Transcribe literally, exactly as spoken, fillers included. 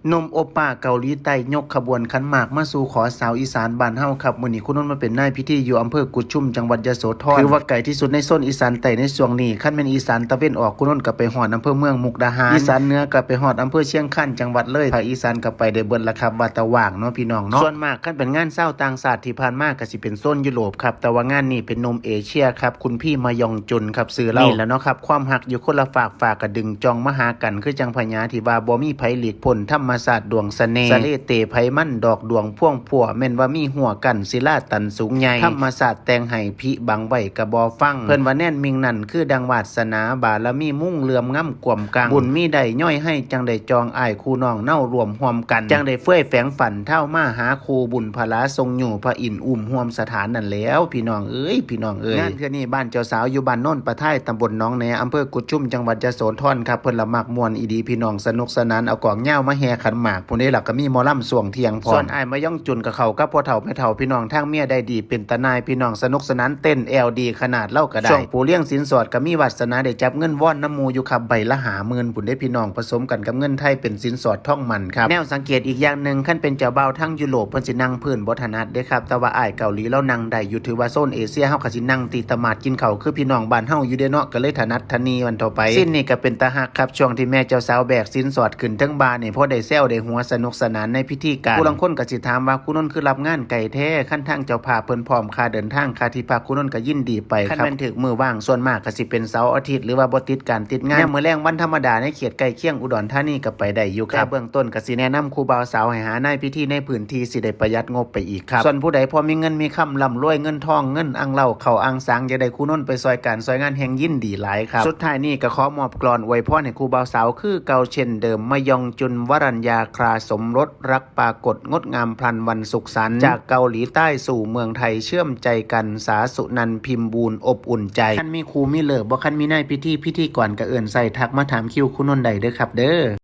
หนุ่มโอปป้าเกาหลีใต้ยกขบวนขันหมากมาสู่ขอสาวอีสานบ้านเฮาครับ มื้อนี้คุณนนท์มาเป็นนายพิธีอยู่อำเภอกุดชุมจังหวัดยโสธร ถือว่าไกลที่สุดในโซนอีสานใต้ในช่วงนี้ คันแม่นอีสานตะเวนออกคุณนนท์ก็ไปฮอดอำเภอเมืองมุกดาหาร อีสานเหนือก็ไปฮอดอำเภอเชียงคานจังหวัดเลย ภาคอีสานก็ไปได้เบิดละครับ ว่าแต่ว่างเนาะพี่น้องเนาะ ส่วนมากคันเป็นงานชาวต่างชาติที่ผ่านมาก็สิเป็นโซนยุโรปครับ แต่ว่างานนี้เป็นหนุ่มเอเชียครับ คุณพี่มายองจุนครับ ชื่อเล่า นี่แหละเนาะครับ ความฮักอยู่คนละฟาก ฟ้าก็ดึงจ่องมาหากัน คือจั่งพญาที่ว่าบ่มีไผหลีกพ้น ธรรมชาติดวงเสน่ห์ สะเลเตไผมัน ดอกดวงพวงพั่ว แม่นว่ามีหัวกั้น ศิลาตันสูงใหญ่ ธรรมชาติแต่งให้ ผิบังไว้ก็บ่ฟัง เพิ่นว่าแนนมิ่งนั่นคือดังวาสนา บารมีมุ่งเหลื่อมงำกวมกัง บุญมีได้ย่อยให้ จั่งได้จ่องอ้ายคู่น้องเนาร่วมร่วมกัน จั่งได้เฟื่อยแฝงฝัน เท่ามาหาคู่ บุญพลาทรงอยู่ พระอินทร์อุ้มร่วมสถานนั่นแหล้ว พี่น้องเอ้ย พี่น้องเอ้ย งานเทื่อนี้บ้านเจ้าสาวอยู่บ้านโนนประทาย ตำบลหนองแหน อำเภอกุดชุม จังหวัดยโสธรครับ เพิ่นละมักม่วนอีดีพี่น้อง สนุกสนาน เอากลองยาวมาแห่ขันหมาก ผู้นี้ล่ะก็มีหมอลำช่วงเที่ยงพร้อม ส่วนอ้ายมายองจุนก็เข้ากับพ่อเฒ่าแม่เฒ่าพี่น้องทางเมียได้ดี เป็นตาหน่ายพี่น้อง สนุกสนานเต้นแอวดีขนาดเล่าก็ได้ ช่วงผู้เลี้ยงสินสอดก็มีวาสนาได้จับเงินวอนนำหมู่อยู่ครับ ใบละห้าหมื่นพุ้นเด้พี่น้อง ผสมกันกับเงินไทยเป็นสินสอดทองหมั้นครับ แนวสังเกตอีกอย่างหนึ่ง คันเป็นเจ้าบ่าวทางยุโรปเพิ่นสินั่งพื้นบ่ถนัดเด้ครับ แต่ว่าอ้ายเกาหลีลาวนั่งได้อยู่ ถือว่าโซนเอเชียเฮาก็สินั่งตีตะหมาดกินข้าวคือพี่น้องบ้านเฮาอยู่เด้เนาะ ก็เลยถนัดทะนีวันต่อไป ซีนนี้ก็เป็นตาฮักครับ ช่วงที่แม่เจ้าสาวแบกสินสอดขึ้นเทิงบ่านี่ พอได้แซวได้หัวสนุกสนานในพิธีการ ผู้ลางคนก็สิถามว่า คุณนนท์คือรับงานไกลแท้ คันทางเจ้าภาพเพิ่นพร้อมค่าเดินทาง ค่าที่พัก คุณนนท์ก็ยินดีไปครับ คันแม่นถืกมื้อว่าง ส่วนมากก็สิเป็นเสาร์อาทิตย์ หรือว่าบ่ติดการติดงาน ยามมื้อแลงวันธรรมดาในเขตใกล้เคียงอุดรธานีก็ไปได้อยู่ครับ แต่เบื้องต้นก็สิแนะนำคู่บ่าวสาวให้หานายพิธีในพื้นที่ สิได้ประหยัดงบไปอีกครับ ส่วนผู้ใดพอมีเงินมีคำ ร่ำรวยเงินทอง เงินอังเล่าเข้าอังสัง อยากได้คู่นนท์ไปซอยการซอยงาน แฮ่งยินดีหลายครับ สุดท้ายนี้ก็ขอมอบกลอนอวยพรให้คู่บ่าวสาวคือเก่าเช่นเดิม มายองจุนวรัญญาคราสมรส รักปรากฏงดงามพลันวันสุขสันต์ จากเกาหลีใต้สู่เมืองไทยเชื่อมใจกัน สาสุนันท์พิมพ์บูลย์อบอุ่นใจ คันมีคู่มีเลิก บ่คันมีนายพิธี พิธีกรก็เอิ้นใส่ ทักมาถามคิวคู่นนท์ได้เด้อครับเด้อ